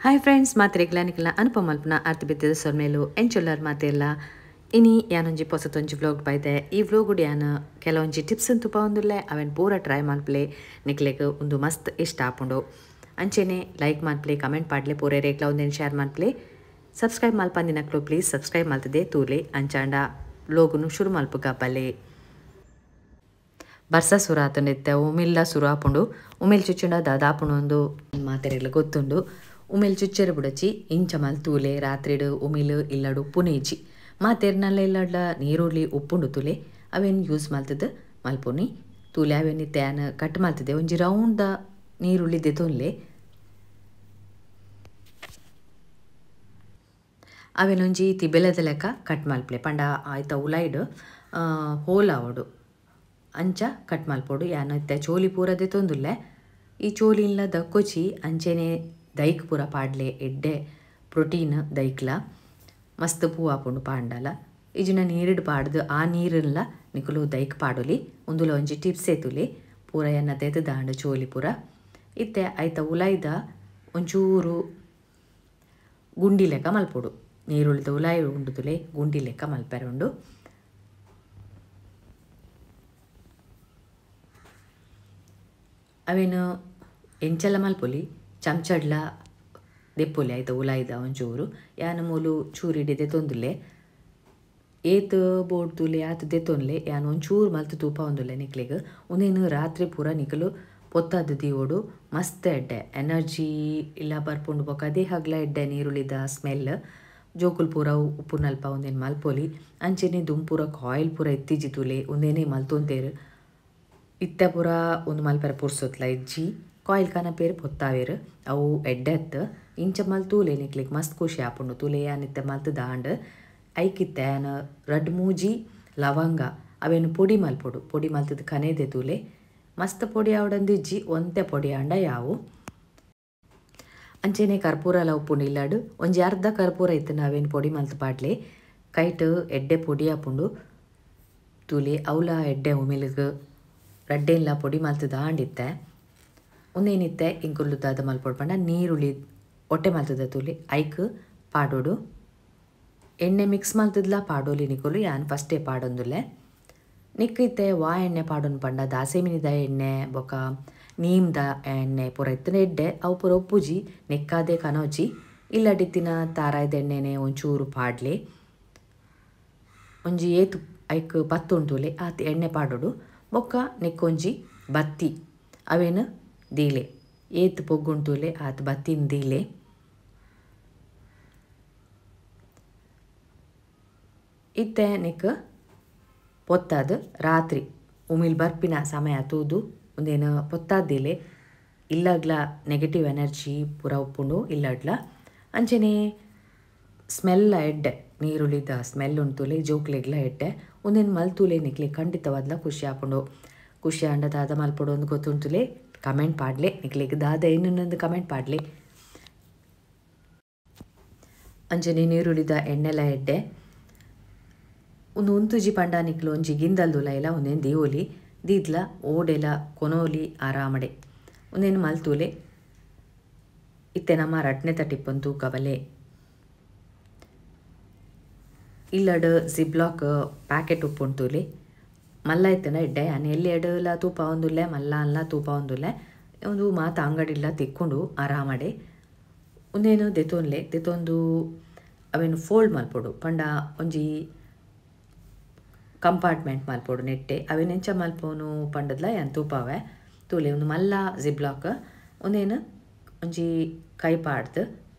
Hi friends, ಮಾತ್ರೆಗ್ಲ ನಿಕಲ್ನ ಅನುಪಮ ಅಲ್ಪನ ಅರ್ಥ ಬಿದ್ದಿದ ಸೊಲ್ಮೇಲು ಎಂಚೊಲ್ಲರ್ ಮಾತೆಲ್ಲ ಇನಿ ಯಾನೊಂಜಿ ಪೊಸತೊಂಜಿ ವ್ಲಾಗ್ ಬೈದೆ. ಈ ವ್ಲಾಗ್ ಯಾನ ಕೆಲವೊಂಜಿ ಟಿಪ್ಸ್ ತುಪ ಒಂದುಲ್ಲೆ ಅವೆನ್ ಪೂರ ಟ್ರೈ ಮಲ್ಪಲೆ ನಿಕ್ಲೆಗ್ ಉಂದು ಮಸ್ತ್ ಇಷ್ಟ ಆಪುಂಡು. ಅಂಚೆನೆ ಲೈಕ್ ಮಲ್ಪಲೆ, ಕಮೆಂಟ್ ಪಾಡ್ಲೆ, ಪೂರ ರೇಗ್ಲ ಒಂದೇನು ಶೇರ್ ಮಲ್ಪಲೆ, ಸಬ್ಸ್ಕ್ರೈಬ್ ಮಲ್ಪಂದಿನಕ್ಲು ಪ್ಲೀಸ್ ಸಬ್ಸ್ಕ್ರೈಬ್ ಮಲ್ತದೆ ತೂಲೆ. ಅಂಚಾಂಡ ವ್ಲಾಗ್ನು ಶುರು ಮಲ್ಪುಗ ಬಲೆ. ಬರ್ಸ ಸುರು ಆತಂಡಿತ್ತೆ, ಉಮಿಲ್ಲ ಸುರು ಆಪುಂಡು. ಉಮಿಲ್ ಚುಚ್ಚುಂಡ ದಾದಾಪುಂಡು ಒಂದು ಮಾತೆರೆಗ್ಲ ಗೊತ್ತುಂಡು. ಉಮಿಲ್ ಚುಚ್ಚರು ಬುಡಚಿ ಇಂಚ ಮಲ್ ತೂಲೆ ರಾತ್ರಿಡು ಉಮಿಲ್ ಇಲ್ಲಡು ಉಪ್ಪುನೇಜಿ ಮಾತೆರ್ನಲ್ಲ ಇಲ್ಲಡ್ಲ ನೀರುಳ್ಳಿ ಉಪ್ಪುಂಡು ತೂಲೆ ಅವೇನು ಯೂಸ್ ಮಲ್ತದ ಮಲ್ಪುನಿ ತೂಲೆ. ಅವೇನು ತ್ಯಾನ ಕಟ್ ಮಲ್ತದೆ ಒಂಜಿ ರೌಂಡ್ the ನೀರುಳ್ಳಿ ದೆತೊನ್ಲೆ. ಅವೇನೊಂಜಿ ತಿಬೆಲದ ಲೆಕ್ಕ ಕಟ್ ಮಲ್ಪಲೆ ಪಂಡ ಆಯ್ತ ಉಲೈಡ್ ಹೋಲ್ ಆವಡು ಅಂಚ ಕಟ್ ಮಲ್ಪೊಡು. ಯಾನ ಇತ್ತೆ ಚೋಲಿ ಪೂರ ದೆತೊಂದುಲ್ಲೆ. ಈ ಚೋಲಿನ್ಲ ದಕ್ಕೊಚಿ ಅಂಚೆನೆ ದೈಕ್ ಪೂರ ಪಾಡ್ಲೆ, ಎಡ್ಡೆ ಪ್ರೋಟೀನ್ ದೈಕ್ಲ ಮಸ್ತ್ ಪೂ ಆಪುಂಡು ಪಾಂಡಲ. ಇಜಿನ ನೀರಿಡ್ ಪಾಡ್ದು ಆ ನೀರನ್ಲ ನಿಕುಲು ದೈಕ್ ಪಾಡೊಲಿ. ಉಂದುಲ ಒಂಜಿ ಟಿಪ್ಸ್ ಏತುಲಿ ಪೂರ ಎನ್ನ ತೆತ್ತದಾಂಡು ಚೋಲಿ ಪೂರ. ಇತ್ತೆ ಐತ ಉಲಾಯ್ದ ಒಂಚೂರು ಗುಂಡಿ ಲೆಕ್ಕ ಮಲ್ಪೊಡು. ನೀರುಳ್ಳಿದ ಉಲಾಯಿ ಉಂಡುದುಲೆ ಗುಂಡಿ ಲೆಕ್ಕ ಮಲ್ಪೆರೆ ಉಂಡು. ಅವೇನು ಎಂಚಲ ಮಲ್ಪೊಲಿ, ಚಮಚಡ್ಲ ದೆಪ್ಪೊಲಿ ಆಯ್ತ ಉಲಾಯ್ದ ಒಂಚೂರು. ಯಾನ ಮೂಲು ಚೂರಿಡಿ ದೆತ್ತೊಂದುಲ್ಲೆ, ಏತ್ ಬೋಡ್ ತೂಲೆ ಆತ್ ದೆತ್ತೊನ್ಲೆ. ಯಾನ್ ಒಂಚೂರು ಮಲ್ತು ತೂಪ ಒಂದುಲ್ಲೆ ನಿಕ್ಲೆಗ್. ಉಂದೇನು ರಾತ್ರಿ ಪೂರ ನಿಕಲು ಪೊತ್ತಾದ ದೀವೋಡು ಮಸ್ತ್ ಎಡ್ಡೆ ಎನರ್ಜಿ ಇಲ್ಲ ಬರ್ಪುಂಡು. ಬೊಕ ದೇಹಗ್ಲ ಎಡ್ಡೆ ನೀರುಳ್ಳಿದ ಸ್ಮೆಲ್. ಜೋಕುಲ್ ಪೂರ ಉಪ್ಪುನಲ್ಪ ಒಂದೇನು ಮಲ್ಪೊಲಿ. ಅಂಚೆನೆ ದುಂಪೂರ ಕಾಯಿಲ್ ಪೂರ ಇತ್ತೀಜಿ ತೂಲೆ ಒಂದೇನೆ ಮಲ್ತೊಂತೇರು. ಇತ್ತೆ ಪೂರ ಒಂದು ಮಲ್ಪೆರ ಪುರ್ಸೊತ್ಲ ಇಜ್ಜಿ, ಕಾಯಿಲ್ ಕನ ಪೇರು ಪೊತ್ತಾವೇರು ಅವು ಎಡ್ಡೆ ಅತ್ತು. ಇಂಚ ಮಲ್ ತೂಲೆ ನಿಕ್ಲೆಗ್ ಮಸ್ತ್ ಖುಷಿ ಆಪುಂಡು. ತೂಲೆ ಯಾನಿತ್ತೆ ಮಲ್ತು ದಾಂಡ್ ಐಕಿತ್ತೆ ಯಾನ ರಡ್ಡ್ ಮೂಜಿ ಲವಂಗ ಅವೇನು ಪೊಡಿ ಮಲ್ಪೊಡು. ಪೊಡಿ ಮಲ್ತದ ಕನೇದೆ ತೂಲೆ ಮಸ್ತ್ ಪೊಡಿ ಆವಡಂದಿಜ್ಜಿ, ಒಂತೆ ಪೊಡಿ ಆಂಡ ಯಾವು. ಅಂಚೆನೆ ಕರ್ಪೂರ ಎಲ್ಲ ಉಪ್ಪುಂಡು ಇಲ್ಲಾಡು ಒಂಜಿ ಅರ್ಧ ಕರ್ಪೂರ ಇತ್ತು ಅವೇನು ಪೊಡಿ ಮಲ್ತು ಪಾಡ್ಲೆ. ಕೈಟ್ ಎಡ್ಡೆ ಪೊಡಿ ಆಪುಂಡು ತೂಲೆ. ಅವಲ ಎಡ್ಡೆ ಉಮಿಲ್ಗ್ ರಡ್ಡೆಲ್ಲ ಪೊಡಿ ಮಲ್ತು ದಾಂಡಿತ್ತೆ. ಒಂದೇನಿತ್ತೆ ಇಂಕುಲು ದಾದ ಮಲ್ಪೊಡು ಪಂಡ ನೀರುಳ್ಳಿ ಒಟ್ಟೆ ಮಲ್ತದ ತೂಲಿ ಐಕ್ ಪಾಡೋಡು. ಎಣ್ಣೆ ಮಿಕ್ಸ್ ಮಲ್ತದ್ಲ ಪಾಡೋಲಿ ನಿಕುಲು. ಯಾನ್ ಫಸ್ಟೇ ಪಾಡೊಂದುಲ್ಲೆ. ನಿಕ್ ಇತ್ತೆ ವಾ ಎಣ್ಣೆ ಪಾಡೋನು ಪಂಡ ದಾಸೆಮಿನಿದ ಎಣ್ಣೆ ಬೊಕ ನೀಮ್ದ ಎಣ್ಣೆ ಪೂರ ಇತ್ತನ ಎಡ್ಡೆ ಅವು ಪೂರ ಉಪ್ಪುಜಿ ನೆಕ್ಕಾದೆ ಕನೋಜಿ. ಇಲ್ಲಡಿತ್ತಿನ ತಾರಾಯ್ದ ಎಣ್ಣೆನೆ ಒಂಚೂರು ಪಾಡ್ಲೆ. ಒಂಜಿ ಏತು ಐಕ್ ಪತ್ತುಂಟುಲೆ ಆತ್ ಎಣ್ಣೆ ಪಾಡೋಡು. ಬೊಕ್ಕ ನೆಕ್ಕೊಂಜಿ ಬತ್ತಿ ಅವೇನು ದೀಲೆ, ಏತ್ ಪೊಗ್ಗುಂಟುಲೆ ಆತ್ ಬತ್ತಿನ ದೀಲೆ. ಇತ್ತೆ ನಿಕ್ ಪೊತ್ತಾದ ರಾತ್ರಿ ಉಮಿಲ್ ಬರ್ಪಿನ ಸಮಯ ತೂದು ಒಂದೇನು ಪೊತ್ತಾದ್ದೀಲೆ. ಇಲ್ಲಗ್ಲ ನೆಗೆಟಿವ್ ಎನರ್ಜಿ ಪೂರ ಉಪ್ಪುಂಡು ಇಲ್ಲಡ್ಲ. ಅಂಚೆನೆ ಸ್ಮೆಲ್ಲ ಎಡ್ಡೆ, ನೀರುಳ್ಳಿದ ಸ್ಮೆಲ್ ಉಂಟುಲೆ ಜೋಕ್ಲೆಗ್ಲ ಎಡ್ಡೆ. ಒಂದೇನು ಮಲ್ತೂಲೆ ನಿಕ್ಲೆ ಖಂಡಿತವಾದ್ಲ ಖುಷಿ ಆಪುಂಡು. ಖುಷಿ ಆಂಡ ದಾದ ಮಲ್ಪೊಡು ಒಂದು ಗೊತ್ತುಂಟುಲೆ. ಕಮೆಂಟ್ ಪಾಡ್ಲೆ ನಿಕ್ಲೆಗ್ ದಾದ ಇನ್ನೊಂದು ಕಮೆಂಟ್ ಪಾಡ್ಲೆ. ಅಂಚನೆ ನೀರುಳ್ಳಿದ ಎಣ್ಣೆಲ ಎಡ್ಡೆ. ಒಂದು ಉಂತುಜಿ ಪಂಡ ನಿಕ್ಲು ಒಂಜಿ ಗಿಂದಲ್ದುಲ ಇಲ್ಲ ಒಂದೇನು ದೀವೊಲಿ ದೀದ್ಲ ಓಡೆಲ ಕೊನೋಲಿ ಆರಾಮಡೆ ಒಂದೇನು ಮಲ್ತೂಲೆ. ಇತ್ತೆ ನಮ್ಮ ರಡ್ನೆ ತಟಿಪ್ಪೊಂದು ತೂಕಬಲೆ. ಇಲ್ಲಡ್ ಜಿಬ್ಲಾಕ್ ಪ್ಯಾಕೆಟ್ ಉಪ್ಪುಂಟುಲಿ ಮಲ್ಲ ಇತ್ತನ ಎಡ್ಡೆ. ಯಾನ್ ಎಲ್ಲಿ ಎಡಲ ತೂಪ ಒಂದುಲ್ಲೆ, ಮಲ್ಲ ಅಲ್ಲ ತೂಪ ಒಂದುಲ್ಲೆ. ಒಂದು ಮಾತ ಅಂಗಡಿಲ್ಲ ತಿಕ್ಕೊಂಡು ಆರಾಮಡೆ ಒಂದೇನು ದೆತೊನ್ಲೆ. ದೆತೊಂದು ಅವೇನು ಫೋಲ್ಡ್ ಮಲ್ಪೊಡು ಪಂಡ ಒಂಜಿ ಕಂಪಾರ್ಟ್ಮೆಂಟ್ ಮಲ್ಪೊಡು ನೆಟ್ಟೆ. ಅವೇನೆಂಚ ಮಲ್ಪೋನು ಪಂಡದ್ಲ ಯಾನ್ ತೂಪಾವೆ ತೂಲೆ. ಒಂದು ಮಲ್ಲ ಜಿಬ್ಲಾಕ್ ಒಂದೇನು ಒಂಜಿ ಕೈ ಪಾಡ್ದು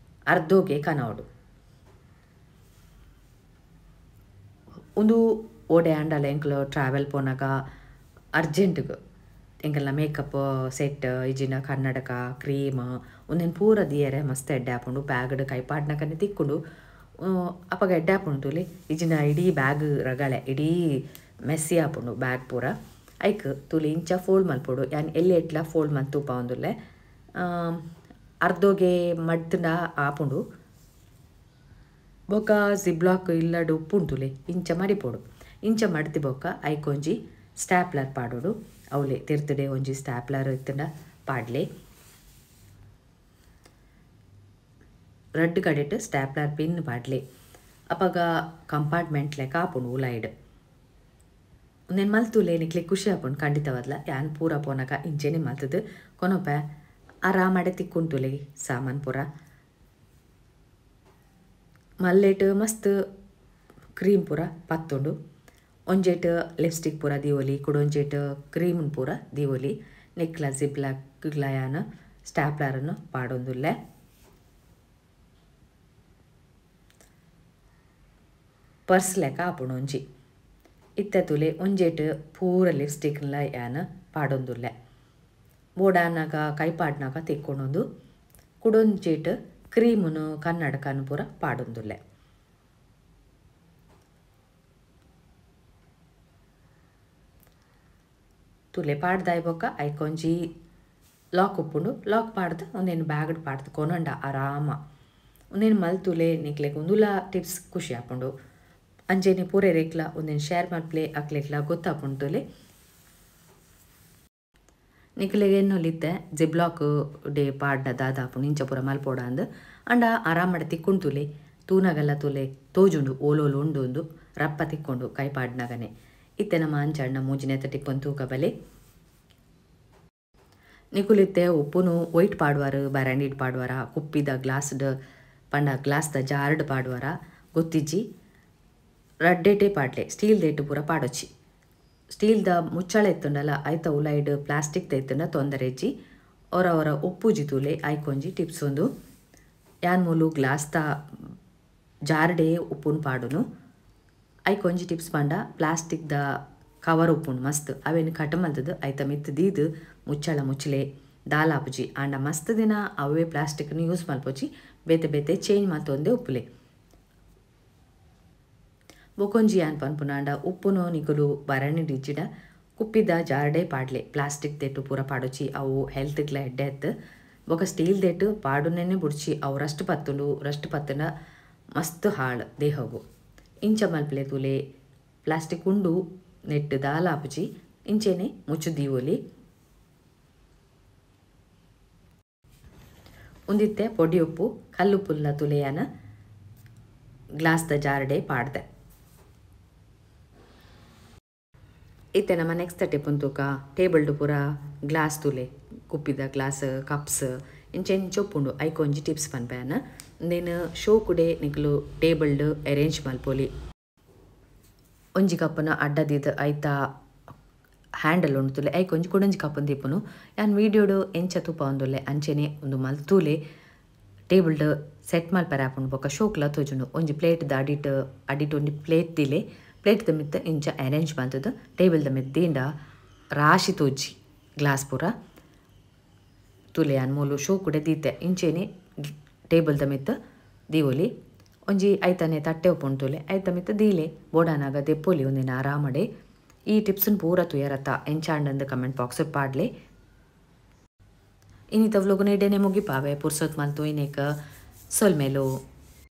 ಅರ್ಧೋಗೆ ಕನವಡು. ಒಂದು ಓಡೆ ಆಂಡಲ ಎಂಕ್ಲು ಟ್ರಾವೆಲ್ ಪೋನಾಗ ಅರ್ಜೆಂಟ್ಗೆ ಎಂಕಲ್ನ ಮೇಕಪ್ ಸೆಟ್ ಇಜಿನ ಕನ್ನಡಕ ಕ್ರೀಮ್ ಒಂದೇನು ಪೂರ ದಿಯರೆ ಮಸ್ತ್ ಎಡ್ಡೆ ಆಪುಂಡು. ಬ್ಯಾಗ್ಡ್ ಕೈ ಪಾಡ್ನಕನೆ ತಿಕ್ಕೊಂಡು ಅಪಗ ಎಡ್ಡೆ ಆಪುಂಡು ತೂಲೆ. ಇಜಿನ ಇಡೀ ಬ್ಯಾಗ್ ರಗಳೆ ಇಡೀ ಮೆಸ್ಸಿ ಆಪುಂಡು ಬ್ಯಾಗ್ ಪೂರ. ಐಕ್ ತೂಲೆ ಇಂಚ ಫೋಲ್ಡ್ ಮಲ್ಪೊಡು. ಯಾನ್ ಎಲ್ಲಿ ಎಟ್ಲ ಫೋಲ್ಡ್ ಮಲ್ತ್ ತೂಪ ಒಂದುಲ್ಲೆ. ಅರ್ಧೋಗೆ ಮಡ್ತುಂಡ ಆಪುಂಡು. ಬೊಕ ಜಿಬ್ಲಾಕ್ ಇಲ್ಲಡ್ ಉಪ್ಪುಂಟುಲೆ ಇಂಚ ಮಡಿಪೊಡು. ಇಂಚ ಮಡ್ತಿ ಬೊಕ್ಕ ಐಕೊಂಜಿ ಸ್ಟ್ಯಾಪ್ಲರ್ ಪಾಡೋಡು. ಅವಲೆ ತಿರ್ತಡೆ ಒಂಜಿ ಸ್ಟ್ಯಾಪ್ಲರ್ ಇತ್ತಂಡ ಪಾಡ್ಲೆ. ರಡ್ಡ್ ಕಡೆಟ್ ಸ್ಟ್ಯಾಪ್ಲರ್ ಪಿನ್ ಪಾಡ್ಲೆ ಅಪಗ ಕಂಪಾರ್ಟ್ಮೆಂಟ್ ಲೆಕ್ಕ ಆಪುಂಡು ಉಲಾಯಿಡ್ ಉಂದೆನ್ ಮಲ್ತುಲೆ ನಿಕ್ಲೆ ಖುಷಿ ಆಪುಂಡು ಖಂಡಿತವಾದ್ಲ ಯಾನ್ ಪೂರ ಪೋನಗ ಇಂಚೆನೆ ಮಲ್ತುದು ಕೊನೊಪೆ ಆರಾಮಡೆ ತಿಕ್ಕುಂಟುಲೆ ಸಾಮಾನ್ ಪೂರ ಮಲ್ಲೆಟ್ ಮಸ್ತ್ ಕ್ರೀಮ್ ಪೂರ ಪತ್ತುಂಡು ಒಂಜೆಟ್ ಲಿಪ್ಸ್ಟಿಕ್ ಪೂರ ದೀವೊಲಿ ಕುಡೊಂಜೆಟ್ ಕ್ರೀಮ್ ಪೂರ ದೀವೊಲಿ ನೆಕ್ಲ ಜಿಪ್ಲಾಕ್ ಯಾನ್ ಸ್ಟ್ಯಾಪ್ಲರ್ ನು ಪಾಡೊಂದುಲ್ಲೆ ಪರ್ಸ್ ಲೆಕ್ಕ ಆಪುಂಡು ಒಂಜಿ ಇತ್ತೆ ತುಲೆ ಒಂಜೆಟ್ ಪೂರ ಲಿಪ್ಸ್ಟಿಕ್ ಲ ಯಾನ್ ಪಾಡೊಂದುಲ್ಲೆ ಬೋಡಾನಗ ಕೈ ಪಾಡ್ನಗ ತಿಕ್ಕೊಂಡೊಂದು ಕುಡೊಂಜೆಟ್ ಕ್ರೀಮುನು ಕನ್ನಡಕನು ಪೂರ ಪಾಡೊಂದುಲ್ಲೆ ತುಲೆ ಪಾಡ್ದಾಯ್ ಬೊಕ್ಕ ಐಕೊಂಜಿ ಲಾಕ್ ಉಪ್ಪುಂಡು ಲಾಕ್ ಪಾಡ್ದು ಒಂದೇನು ಬ್ಯಾಗ್ ಪಾಡ್ದು ಕೊನೊಂಡ ಆರಾಮ ಒಂದೇನು ಮಲ್ತುಲೆ ನಿಕ್ಲೆಗ್ ಉಂದುಲ ಟಿಪ್ಸ್ ಖುಷಿ ಆಪುಂಡು ಅಂಚೆನೆ ಪೂರೆರೆಗ್ಲ ಒಂದೇನು ಶೇರ್ ಮಲ್ಪುಲೆ ಅಕ್ಲೆಗ್ಲ ಗೊತ್ತಾಪುಂಡು ತುಲೆ ನಿಕ್ಲೆಗ್ ಎನ್ನೊಲಿತ್ತೆ ಜಿಬ್ಲಾಕ್ ಡೇ ಪಾಡ್ಡ ದಾದ ಆಪುಂಡು ಇಂಚ ಪೂರ ಮಲ್ಪೊಡ ಅಂದ್ ಅಂಡ ಆರಾಮಡ್ ತಿಕ್ಕುಂಡು ತುಲೆ ತೂನಗಲ್ಲ ತುಲೆ ತೋಜುಂಡು ಓಲೋಲು ಉಂಡು ಉಂದು ರಪ್ಪ ತಿಕ್ಕೊಂಡು ಕೈ ಪಾಡ್ನಗನೆ ಇತ್ತೆ ನಮ್ಮ ಅಂಚಣ್ಣ ಮೂಜಿನೆತ ಟಿಪ್ಪನ್ ತೂಕ ಬಲೆ ನಿಕುಲಿತ್ತೆ ಉಪ್ಪುನು ವೈಟ್ ಪಾಡುವಾರು ಬರಂಡಿಡ್ ಪಾಡುವಾರ ಕುಪ್ಪಿದ ಗ್ಲಾಸ್ಡ್ ಪಂಡ ಗ್ಲಾಸ್ದ ಜಾರ್ಡ್ ಪಾಡುವಾರ ಗೊತ್ತಿಜ್ಜಿ ರಡ್ಡೇಟೆ ಪಾಡ್ಲೆ ಸ್ಟೀಲ್ ದೇಟು ಪೂರ ಪಾಡೊಚ್ಚಿ ಸ್ಟೀಲ್ದ ಮುಚ್ಚಳ ಇತ್ತುಂಡಲ ಐತ ಉಲೈಡ್ ಪ್ಲಾಸ್ಟಿಕ್ ಇತ್ತುಂಡ ತೊಂದರೆ ಇಜ್ಜಿ ಒರ ಒರ ಉಪ್ಪುಜಿ ತೂಲೆ ಐಕೊಂಜಿ ಟಿಪ್ಸ್ ಒಂದು ಯಾನ್ ಮೂಲು ಗ್ಲಾಸ್ದ ಜಾರ್ಡೇ ಉಪ್ಪುನು ಪಾಡುನು ಐಕೊಂಜಿ ಟಿಪ್ಸ್ ಪಂಡ ಪ್ಲಾಸ್ಟಿಕ್ the cover ಉಪ್ಪುಂಡು ಮಸ್ತ್ ಅವೇನು ಕಟ್ ಮಲ್ತದು ಐತ ಮಿತ್ತ್ ದೀದ್ ಮುಚ್ಚಳ ಮುಚ್ಚಲೆ ದಾಲಾಪುಜಿ ಆಂಡ ಮಸ್ತ್ ದಿನ ಅವೇ ಪ್ಲಾಸ್ಟಿಕ್ನು ಯೂಸ್ ಮಲ್ಪೊಚಿ ಬೇತೆ ಬೇತೆ ಚೇಂಜ್ ಮಲ್ತೊಂದೇ ಉಪ್ಪುಲೆ ಬೊಕೊಂಜಿ ಯಾನ್ ಪನ್ಪುನಾಂಡ ಉಪ್ಪುನು ನಿಕುಲು ಬರಣಿ ಡಿಜ್ಜಿಡ ಕುಪ್ಪಿದ ಜಾರ್ಡೇ ಪಾಡ್ಲೆ ಪ್ಲಾಸ್ಟಿಕ್ ದೇಟು ಪೂರ ಪಾಡೊಚಿ ಅವು ಹೆಲ್ತ್ಗ್ಲ ಎಡ್ಡೆ ಅತ್ತ್ ಬೊಕ ಸ್ಟೀಲ್ ದೇಟು ಪಾಡುನೆನೆ ಬುಡ್ಚಿ ಅವು ರಸ್ಟ್ ಪತ್ತುಂಡು ರಸ್ಟ್ ಪತ್ತುಂಡ ಮಸ್ತ್ ಹಾಳ್ ದೇಹಗು ಇಂಚ ಮಲ್ಪಲೆ ತೂಲೆ ಪ್ಲಾಸ್ಟಿಕ್ ಉಂಡು ನೆಟ್ ದಾಲಾಪುಜಿ ಇಂಚೆನೆ ಮುಚ್ಚು ದೀವೊಲಿ ಉಂದಿತ್ತೆ ಪೊಡಿ ಉಪ್ಪು ಕಲ್ಲುಪ್ಪುಲ್ಲ ತುಲೆಯಾನ ಗ್ಲಾಸ್ದ ಜಾರ್ಡೆ ಪಾಡ್ದೆ ಇತ್ತೆ ನಮ್ಮ ನೆಕ್ಸ್ಟ್ ಟಿಪ್ಪುನ್ ತೂಕ ಟೇಬಲ್ಡ್ ಪೂರ ಗ್ಲಾಸ್ ತುಲೆ ಕುಪ್ಪಿದ ಗ್ಲಾಸ್ ಕಪ್ಸ್ ಇಂಚೆ ಇಂಚ ಉಪ್ಪುಂಡು ಐಕೊಂಜಿ ಟಿಪ್ಸ್ ಪನ್ಪೆಯಾನ ಉಂದೆನ್ ಶೋಕುಡೆ ನಿಕುಲು ಟೇಬಲ್ಡ್ ಅರೇಂಜ್ ಮಲ್ಪೊಲಿ ಒಂಜಿ ಕಪ್ಪುನ ಅಡ್ಡ ದೀದ್ ಐತ ಹ್ಯಾಂಡಲ್ ಉಂಡು ತುಲೆ ಐಕೊಂಜಿ ಕುಡೊಂಜಿ ಕಪ್ಪುನ್ ದೀಪುನು ಯಾನ್ ವೀಡಿಯೋಡು ಎಂಚ ತೂಪಾವೊಂದುಲ್ಲೆ ಅಂಚೆನೆ ಉಂದು ಮಲ್ತೂಲೆ ಟೇಬಲ್ಡ್ ಸೆಟ್ ಮಲ್ಪೆರೆ ಆಪುಂಡು ಬೊಕ್ಕ ಶೋಕ್ಲ ತೋಜುಂಡು ಒಂಜಿ ಪ್ಲೇಟ್ ದ ಅಡಿಟ್ ಅಡಿಟ್ ಒಂಜಿ ಪ್ಲೇಟ್ ದೀಲೆ ಪ್ಲೇಟ್ ದ ಮಿತ್ತ್ ಇಂಚ ಅರೇಂಜ್ ಮಲ್ತುದು ಟೇಬಲ್ ದ ಮಿತ್ತ್ ದೀಂಡ ರಾಶಿ ತೋಜಿ ಗ್ಲಾಸ್ ಪೂರ ತುಲೆ ಯಾನ್ ಮೂಲು ಶೋಕುಡೆ ದೀತೆ ಇಂಚೆನೆ ಟೇಬಲ್ ದ ಮಿತ್ತ್ ದೀವೊಲಿ ಒಂಜಿ ಐತನೆ ತಟ್ಟೆ ಉಪ್ಪುಂಡು ತುಲೆ ಐತ ಮಿತ್ತ್ ದೀಲೆ ಬೋಡಾನಾಗ ದೆಪ್ಪೊಲಿ ಒಂದಿನ ಆರಾಮಡೆ ಈ ಟಿಪ್ಸ್ನ್ ಪೂರ ತುಯರತ್ತ ಎಂಚಾಂಡಂದು ಕಮೆಂಟ್ ಬಾಕ್ಸ್ ಪಾಡ್ಲೆ ಇನ್ನಿತ ವ್ಲೋಗ್ನ ಇಡೇನೆ ಮುಗಿಪಾವೆ ಪುರ್ಸೊತ್ ಮಲ್ತು ಇನ್ನೇಕ ಸೊಲ್ಮೇಲು.